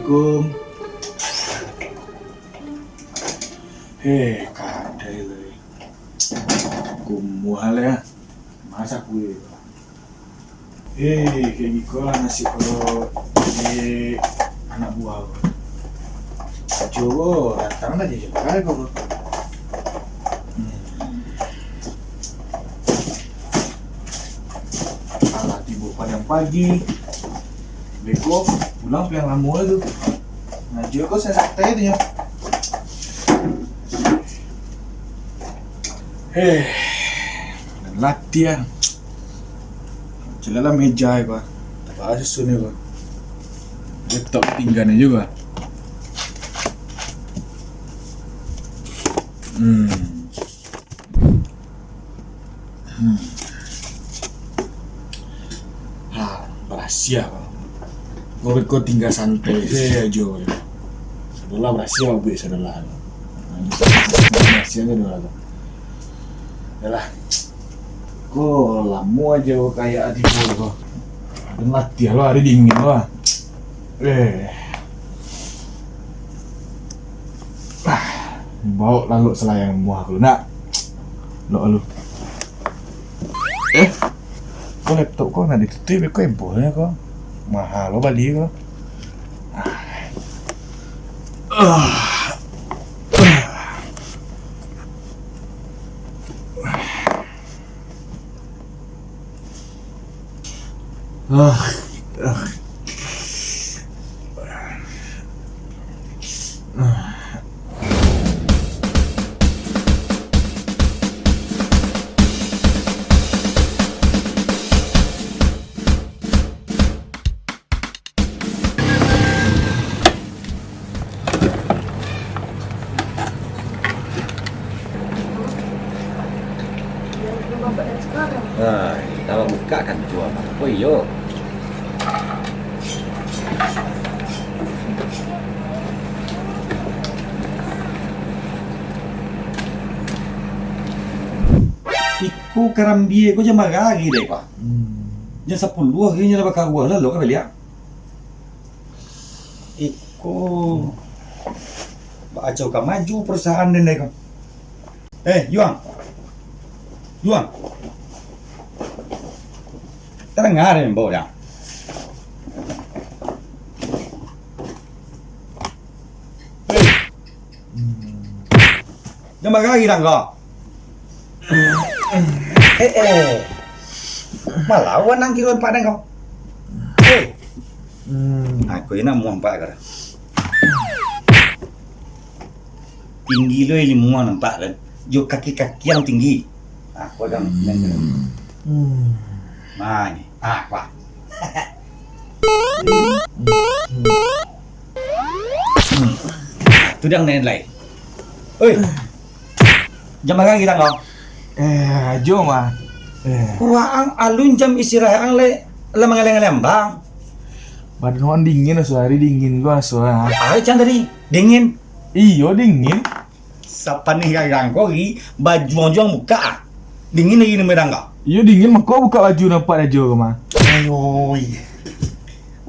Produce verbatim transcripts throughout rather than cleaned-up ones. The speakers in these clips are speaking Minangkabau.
Assalamualaikum. Heh, kadai lai. Kumuah lai, ah. Masak kuih. Eh, kayak giko lah nasib kalau jadi anak buah ko. Ajo ko datang lah jadi bagai ko. Hmm. Alah tibo Padang pagi, beko pulang pian lamo tu. Ajo ko santai tu nyo. Eh, latihan. Caliak lah meja ko. Tabasusun ko. Laptop tingga ni juo. Hmm. Hmm. Ha, barasiah ko. Ko, ko tingga santai sajo. Sadolah barasiah, buek sadolah. Barasiah sadolah. Yalah. Ko lamo ajo kayak ati ko. Dan latiah lo, hari dingin lo. Eh. Ah, baok lalok salayang muah ko nak. Lok lu. Eh, ko laptop ko nak ditutup ko, imbonyo ko. Mahal lo bali ko. Ah. Ah. Ah, ah. Nah, kalau buka kan jual. Oh iyo. Iko karambia ko jam bara hari deh, Pak? Hmm. Jam sapuluah hari nyo lah bakaruah, lah lo ka baliak. Iko baa caro ka maju perusahaan den ko. Eh, Yuang. Yuang. Tadanga den ambo dah. Eh. Jan bagari tangga. Eh, eh. Malawan nang kiro empat den ko. Eh. Hmm. Aku nak muah empat kara. Tinggi lo ilmu nampak kan. Jo kaki-kaki yang tinggi. Aku ada. Hmm. Nah, ni. Ah, apa? Hmm. Tu dang lain lai. Oi. Jam bara kita kau? Eh, ajo mah. Eh. Waang alun jam istirahat ang lai, lah mangaleh-ngaleh ambang. Badan waang dingin, aso hari dingin ko aso ah. Ari can tadi, dingin. Iyo, dingin. Sapaneh garang ko ri, baju ang juang buka ah. Dingin lagi nang medang ko. Iyo, dingin mako buka baju nampak ajo ko mah. Ayoi.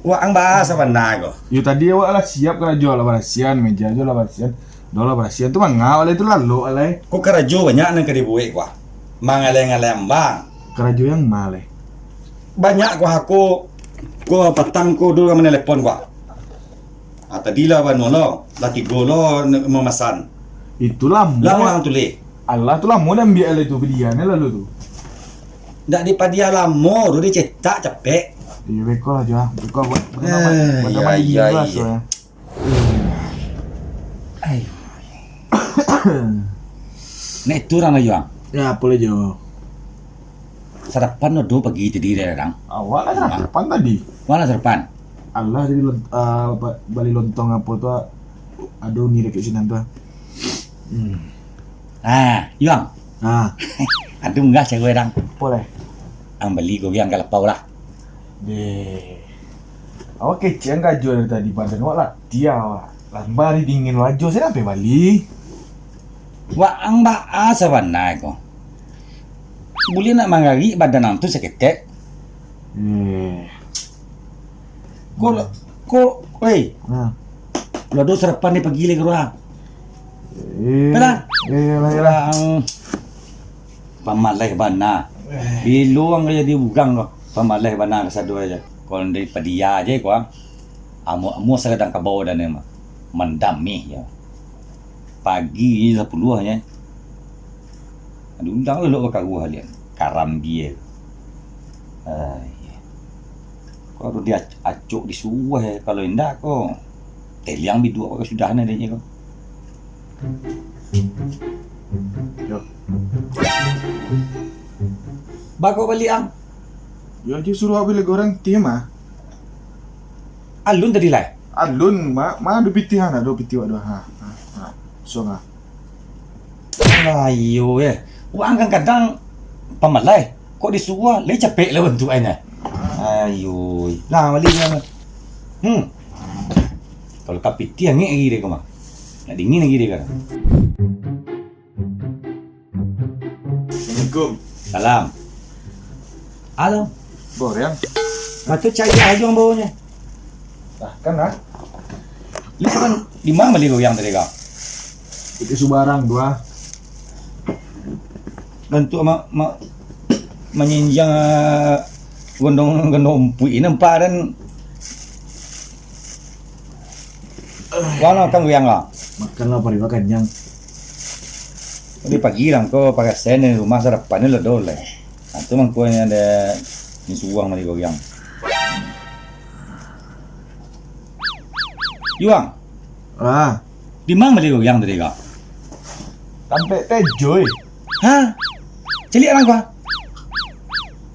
Waang bahasa bana ko. Yo tadi awak lah siap karajo lah barasian, meja jo lah barasian. Doh lah barasian tu manga alai tu lalok alai. Ko karajo banyak nan ka dibuek ko ah. Mangalai-ngalai ambang. Karajo yang ma lai? Banyak ko ah ko, ko patang ko dulu ka manelepon ko ah. Ah, tadi lah bano lo, lah tigo lo ne-, mamasan. Itu lamo. Lah urang tulih. Alah tu lamo diambiak alai tu, padiahnyo lalu tu. Ndak dipadiah lamo tu, dicetak capek. Iyo, beko lah jo ah. Beko buat, buat Eh, nama, buat iya, nama iya, iya, iya. Ai. Nek tu urang lah, Yuang. Ya, apo lah jo. Sarapan lo do pagi tadi deh, dang. Awak lah sarapan tadi. Wah lah sarapan. Alah, jadi lon-, ah, ba-, bali lontong apo tu, ah, ado ni dakek sinan tu, ah. Hmm. Ah, Yuang. Ah. Ado munggah cewek, dang. Apo lai? Ang bali gogiang ka lapau lah. Deh. Awak kecek ang kajo dari tadi, badan awak latiah awak. Lamba ari dingin wajo, sia sampai bali. Waang baa sabana ko. Buliah nak mangarik badan ang tu saketek. Eh. Ko, ko, wei. Nah. Lah doh sarapan ni pagi lai ka rumah. Eh, Pala. Eh, lah, lah. Urang pamaleh bana. Eh. Bilo ang jadi urang tu. Pamaleh bana kasado aja. Kalau dari padia aja ko, ah. Amu-amu sagadang kabau dan ni mah. Mandamih ya. Pagi ni sapuluah nya. Diundang lo bakaruah lian. Karambia. Ai. Ko harus diacok disuruah, eh. Kalau indak ko, teliang biduak ko sudah ni adiknyo ko. Yo. Bako baliak ang. Yo, aja suruah beli goreng tim ah. Alun tadi lai. Alun, ma, ma ado pitih ah, ado pitih wak ado. Ha, ha, ha. Suang ah. Ayo, eh. Wak ang kan kadang pamalai. Kok disuruah, lai capek lah bantuaknyo. Ayo. Nah, bali lah. Hmm. Kalau ka pitih, angek lagi dek ko mah. Nak dingin lagi dek ko. Assalamualaikum. Salam. Halo. Goreang. Batu cari ajo ang baonyo. Lah, kan lah. Lu kan di mana bali goreang tadi kau? Itu subarang dua. Bantuak ma, ma, manyinjang, ah, gondong, gondong umpuik ini nampak dan. Wano kan goreang lah. Makan lah, pari makan nyang. Tadi pagi lah ko pakai sen dari rumah sarapan ni lah dole. Nah, tu mangko ni ada ni suang bali goreang. Yuang. Ah. Di mana bali goreang tadi kau? Tampek Tejo. Ha? Caliak urang kau?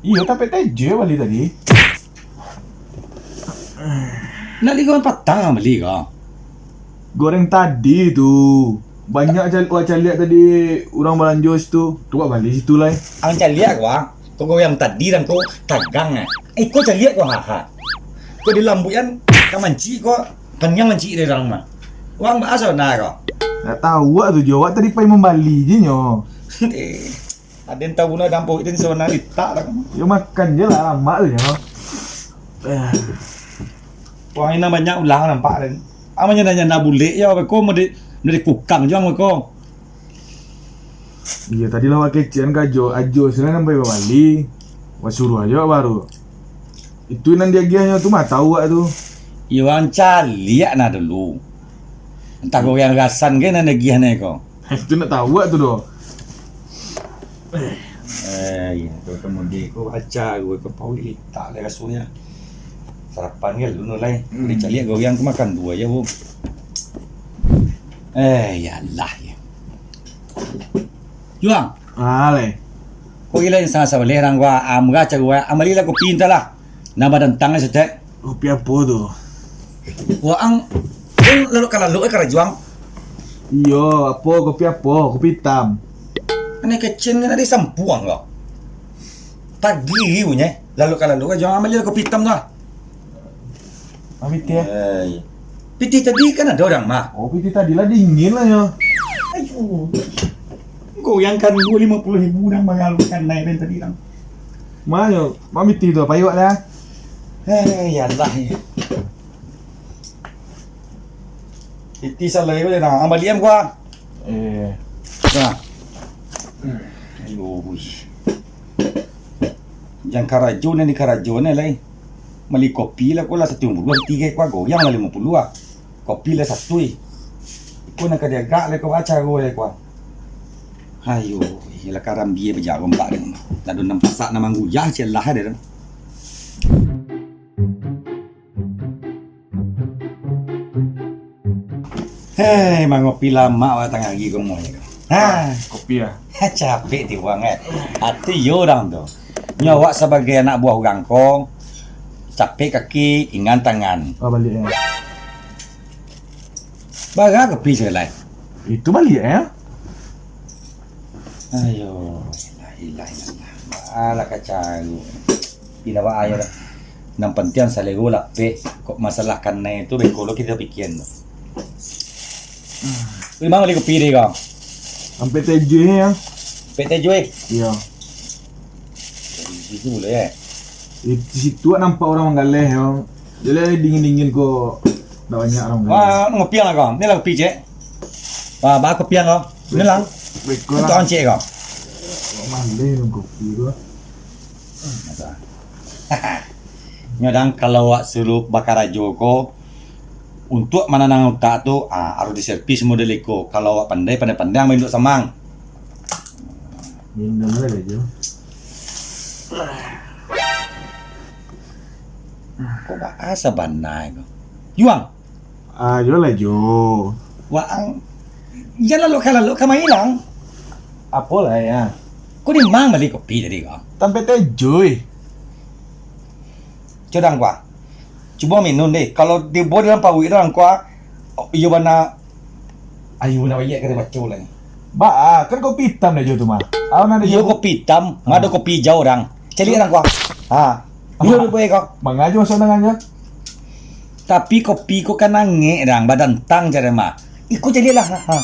Iyo, tampek Tejo bali tadi. Nak bali goreang patang bali kau? Goreng tadi tu. Banyak cal-, wak caliak tadi urang balanjo situ. Tu wak bali situ lai. Ang caliak ko, ah. Ko goreang tadi dan ko tagang, eh. Eh, ko caliak ko, ha, ha. Ko di lambuikan ka mancik ko, paniang mancik dari dalam mah. Wak baa sabananyo ko? Ndak tahu wak tu jo. Wak tadi pai mambali je nyo. Eh. Aden tahu pulo dampo itu sabananyo litak lah. Yo makan je lah, lamak tu nyo. Eh. Wah, ini banyak ulang nampak den. Amanyo ndak, ndak bulek yo beko, mau di, mau dikukang juang beko. Iyo, tadi lah wak kecekan ka ajo, ajo sinan sampai babali. Wak suruah ajo baru. Itu nan diagiahnyo tu mah tahu wak tu. Iyo, ang caliak nah dulu. Entah goreang rasan ke nan diagiah ne ko. Itu nak tahu wak tu doh. Eh, iyo, tu kemudi ko baca gue ke pauik litak lai rasonyo. Sarapan ke lu lai. Hmm. Dicaliak goreang tu makan duo aja, Bu. Eh, yalah, ya. Juang. Ah, lai. Ko gilo insan sabaleh rang gua, ah, murah caro gua, ah, balilah kopi entahlah. Nan badantang saketek. Kopi apo tu? Waang, ang lalok ka lalok, eh, karajo ang. Iyo, apo, kopi apo? Kopi itam. Aneh kecen kan ado sampuang ko. Tagih bunyi, lalok ka lalok, karajo ang, balilah kopi itam tu ah. Ambil teh. Eh, pitih tadi kan ado urang mah. Oh, pitih tadi lah dingin lah nyo. Aduh. Goyangkan duo limo puluah ribu urang mangalukan naik dari tadi urang. Ma nyo, ma pitih tu, payuak lah. Eh, ya Allah. Pitih salah ko dah. Ang baliak ang kuah. Eh. Nah. Aduh. Jan karajo ni, karajo ni lai. Mali kopi lah ko lah satu limo puluah, tigo kuah goyang lah limo puluah ah. Kopi lah satu eh. Iko nak ka diagak lah ko baca ko lah ko. Ayo, iyalah karambia bajalan bak dia. Lalu nampak sak nak mangguyah je lah dia tu. Hei, mangopi lamak awak tangah hari ko moh ko. Ha. Kopi ah. Capek ti urang eh. Ati yo urang tu. Nyo awak sabagai anak buah urang ko, capek kaki, ingan tangan. Oh, baliak eh. Bara kopi sagalai? Itu baliak eh. Ayo, la ilaha illallah. Alah kacau. Pina ba ayo dah. Nan pantiang salero lapeh. Kok masalah kanai tu beko lo kito pikian tu. Di mano bali kopi tadi ko? Ampek tujuah ni ah. Ampek tujuah eh? Iyo. Di situ boleh eh? Di situ nampak urang manggaleh yo. Jadi dingin-dingin ko. Dak banyak urang bali. Wah, ngopi lah kau. Ni lah kopi, cek. Wah, ba kopi kau. Ni lah. Beko lah. Untuk cek kau. Maleh minum kopi tu. Nyo dang, kalau awak suruh bakarajo ko, untuak mananang utak tu, ah, harus diservis model iko. Kalau awak pandai, pandai-pandai main duduk samang. Minum lah, Jo. Kok baa sabana ko? Yuang. Ah, yo lah, Jo. Waang, jan lalok ka lalok ka mailang. Apo lah, ya? Ko di ma bali kopi tadi ko? Tampek Tejui. Codang kua. Cubo minum deh. Kalau dibuek dalam paruik tu, angkua, iyo bana, ayu nak baiak ka dibaco lai. Baa, kan kopi itam dah Jo tu mah. Aun ado Jo. Iyo kopi itam, ma ado kopi ijau dang. Caliak dang kua. Ha. Iyo dibuek ko. Mangajo masuk dengan Jo. Tapi kopi ko kan angek dang, badantang caro mah. Iko caliak lah. Ha.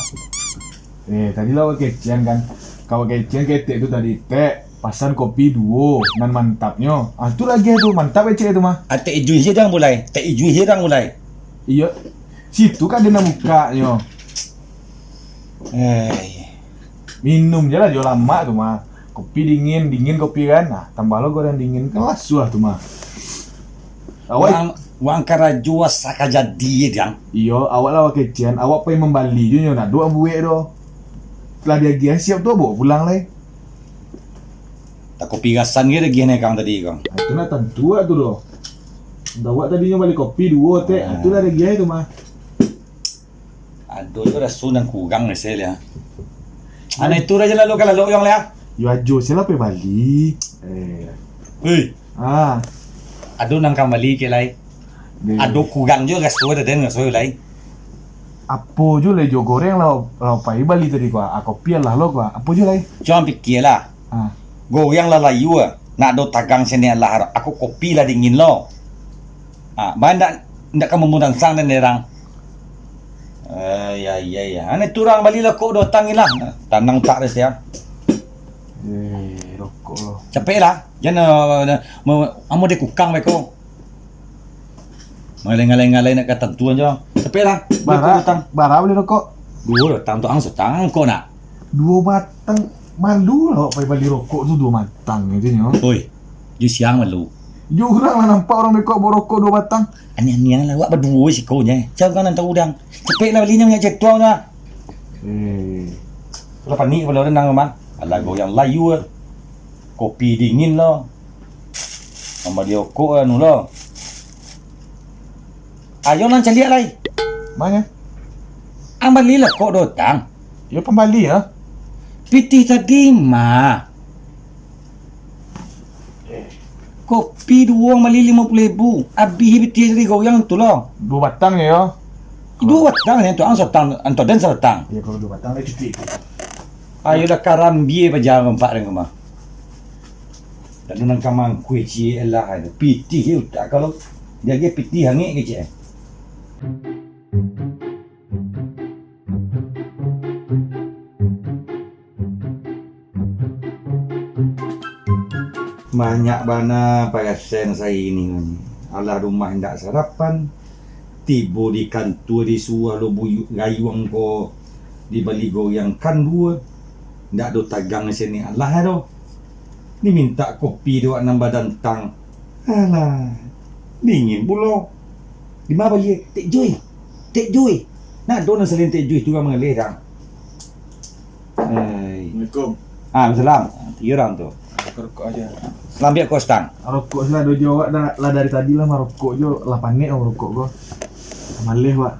Eh, tadi lah awak kecekan kan. Kau kecekan ketek tu tadi, Tek, pasan kopi duo, nan mantapnyo. Ah, tu lagi tu, mantap kecek tu mah. Ah, Tek Ijui je dang bulai. Tek Ijui je dang bulai. Iyo. Situ kan dia nak bukaknyo. Eh. Minum je lah, Jo, lamak tu mah. Kopi dingin, dingin kopi kan. Nah, tambah lo goreng dingin, kan lasuah tu mah. Awak Wang, wang karajo asa ka jadi, dang. Iyo, awak lah wakecian, awak pai mambali jo nyo, ndak doh buek doh. Lah diagiah siap tu, bawa pulang lai. Tak kopi gasan ge diagiah ni kang tadi, kang. Ah, itu nak tantu lah tu doh. Dah awak tadi nyo bali kopi duo, Tek. Ah, tu lah diagiah tu mah. Ado jo raso nan kurang ese lah. Anu itu rajo lalu ka lalu yang lah. Yo ajo se lah pai bali. Eh. Hei. Ah. Ado nan ka bali ke lai. Deh. Ado kurang jo raso ado den raso lai. Apo jo lai jo goreng lah, lah pai bali tadi ko. Ah, kopi lah lo ko. Apo jo lai? Cuman pikia lah. Ah. Goreng lah layu ah. Nak ado tagang sini lah. Aku kopi lah dingin lo. Ah, ba ndak, ndak ka mamuransang den derang. Eh, ya, ya, ya. Ane tu urang bali rokok duo batang ni lah. Tanang tak deh sia. Eh, rokok lo. Capek lah. Jan, eh, mau, amo de kukang beko. Ngalai-ngalai-ngalai nak ka tantu aja. Capek lah. Bara, bara bali rokok? Duo batang tu ang satang ko nak. Duo batang. Malu lah awak pai bali rokok tu duo batang itu nyo. Oi, ju siang malu. Ju urang lah nampak urang beko bawa rokok duo batang. Aniang-aniang lah awak baduo siko nyo. Cau kan antah udang. Capek lah bali nyo minyak cetuang tu lah. Eh. Lah panik pula urang nang rumah. Alah goyang layu lah. Kopi dingin lah. Mambali rokok lah anu lah. Ayo nan caliak lai. Manya? Ang bali lah rokok duo batang. Yo pambali yo. Pitih tadi mah. Kopi duo ang bali limo puluah ribu. Abih pitih tadi goyang tu lah. Duo batang yo. Duo batang ni tu ang satang, anto den satang. Yo kalau duo batang lah cuti. Ayo lah karambia paja mampak den rumah. Dan nan ka mangkui ciek lah, pitih je utak kalau diagiah pitih angek kecek. Banyak bana parasen saini ko ni. Alah rumah indak sarapan, tibo di kantua disuruah lo buyuak gayuang ko dibali goyang kandua, indak do tagang sini alah do. Dimintak kopi dek awak nan badantang. Alah, dingin pulo. Di ma balie? Tek Jui. Tek Jui. Nah, ado nan salain Tek Jui tu urang mangaleh dang. Hai. Assalamualaikum. Ah, salam. Tiga urang tu. Aku rokok aja. Lambiak ko stang. Rokok sila do jo awak dah, lah dari tadi lah marokok jo, lah panek awak rokok ko. Maleh, Wak.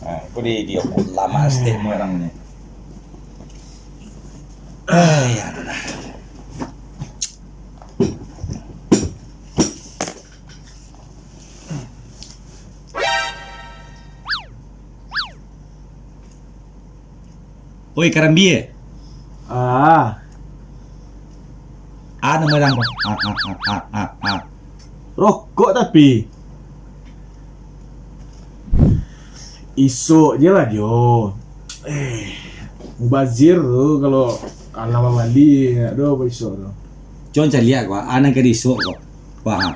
Ah, aku di, di aku lama stek urang ni. Ai, adolah. Oi, karambia. Ah. Ah, nama urang ko? Ah, ah, ah, ah, ah, ah. Rokok tapi. Isok je lah, Jo. Eh, mubazir tu kalau alah babali, nak do apa isok tu. Con caliak ko, anak ka di isok ko. Wah.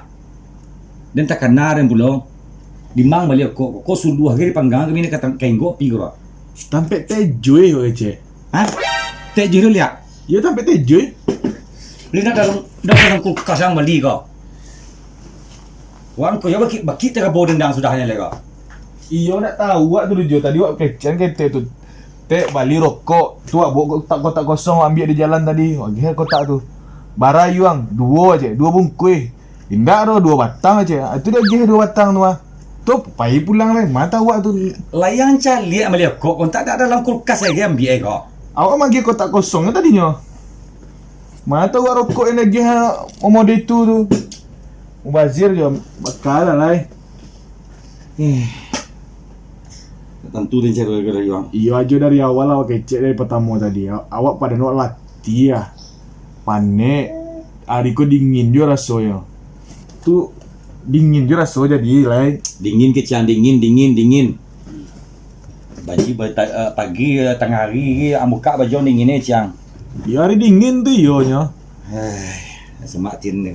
Den takana den pulo. Dimang bali rokok, kok suluah ge dipanggang kami ni ka tang-, ka inggok api ko. Tampek tejoi kok kecek. Hah? Tejoi lu liak? Iyo, tampek tejoi. Bali nak dalam, nak dalam kulkas yang bali ko. Wan ko yo bakik, bakik tega bo dendang sudahnyo le ko. Iyo, nak tahu wak tu jo tadi wak kecekan kete tu. Tek bali rokok, tu wak bawa kotak-kotak kosong wak ambiak di jalan tadi. Wak agiah kotak tu. Bara yuang, duo je, duo bungkuih. Indak doh, duo batang aja. Ah, tu dia agiah duo batang tu ah. Tu pai pulang lai. Ma tahu awak tu. Layang caliak maliak rokok, kontak dak dalam kulkas lagi ambiak ai ko. Awak magiah kotak kosong tadinyo. Ma tahu awak rokok yang agiah momode tu tu. Mubazir jo, bakal lah lai. Eh. Tantu den cari gara-gara yuang. Iyo ajo dari awal awak kecek dari pertamo tadi. A-, awak padan awak latiah. Panek. Ari ko dingin jo rasonyo. Tu dingin jo raso jadi, lai. Dingin kecek, dingin, dingin, dingin. Banci ba-, ta-, eh, pagi, eh, tangah ari, ang bukak baju dingin ni, ciang. Iyo, ari dingin tu iyonyo. Hei, semak tin ni.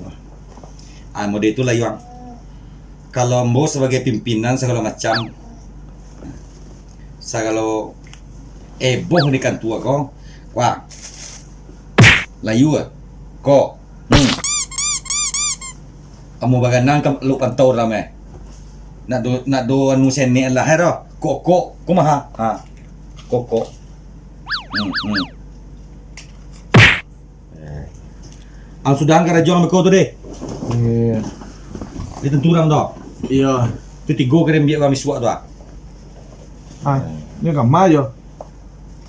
Ah, mode itulah, Yuang. Kalau ambo sabagai pimpinan sagalo macam, sagalo eboh di kantua ko, wah, layu ah. Ko. Hmm. Amu baganang ka luk pantau ramai. Nak do, nak do anu senek lah, eh, doh. Kok, kok, kumaha? Ha. Kok, kok. Hmm, hmm. Eh. Ang sudah ang karajo nang beko tu deh. Iya. Dia tentu urang tu. Iya. Tu tigo kali ambiak urang misuak tu ah. Ah, ni kama jo.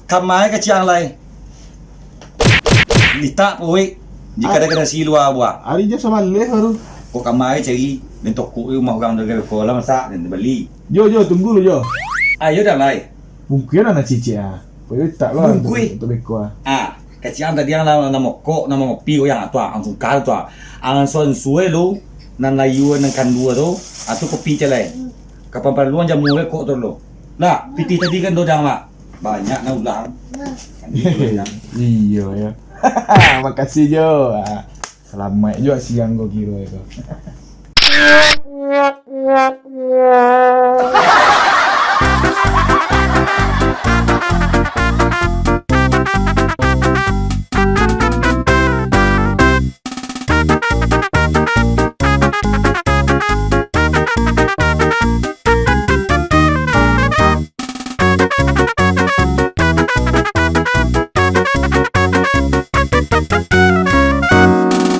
Kama ka ciang lai. Litak puik. Jika Ah. ada kena silua buah. Ari jo sabaleh baru. Kok kama cari. Bentuk kok rumah urang tu ko lah masak dan beli. Jo, jo, tunggu lu jo. Ayo dah lai. Bungkuih lah nak cicik ah. Payo tak lah Bungkuih. Untuk, untuk beko ah. Ah, kecik ang tadi ang lah, namo kok, namo ngopi ko yang tu ah, ang sungkar tu ah. Ang suan-suai lu, nan layu, nan kandua tu, ah, tu kopi calai. Kapan paralu ang jamu kok tu lu. Lah, pitih tadi kan dodang lah. Banyak nak ulang. Iyo, ya. Makasih jo. Ah, salamaik jo siang ko kiro ko.